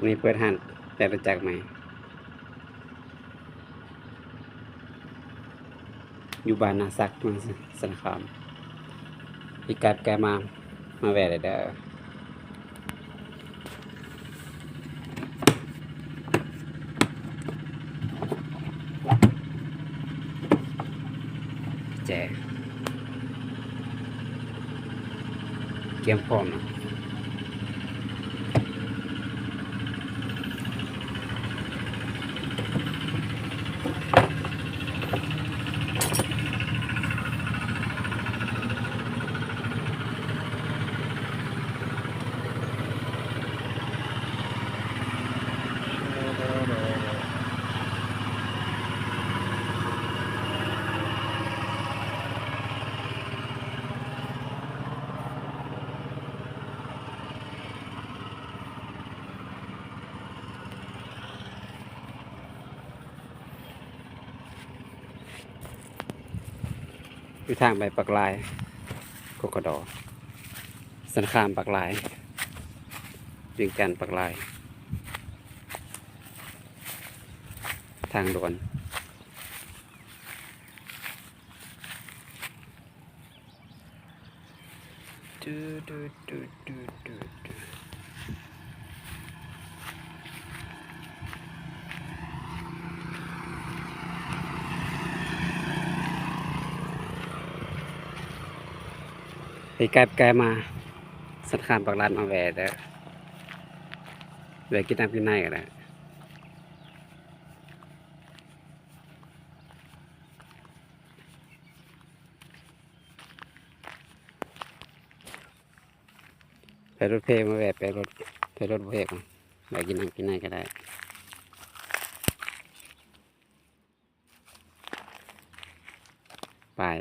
ນີ້ເປີດຮ້ານຈະຮູ້ຈັກໃໝ່ ຢູ່ບ້ານນາສັກ ເມືອງຊະນະຄາມ. ອີກໄກບໍ່ໄກມາ ມາແວ່ໄດ້ເດີ. ແຈ ກຽມພ້ອມເນາະ. ຢູ່ທາງໄປປາກລາຍ ກົກກະດໍ ຊະນະຄາມປາກລາຍ ວຽງຈັນປາກລາຍ ທາງດ່ວນ. ໄກໆ ໄກມາ ຊະນະຄາມປາກລາຍ ມາແວ່ເດີ ແວ່ກິນນ້ຳກິນໃນກໍໄດ້. ໄປລົດເພ ມາແວ່ໄປລົດ ໄປລົດບໍ່ເພ ແວ່ກິນນ້ຳກິນໃນກໍໄດ້. ປ້າຍ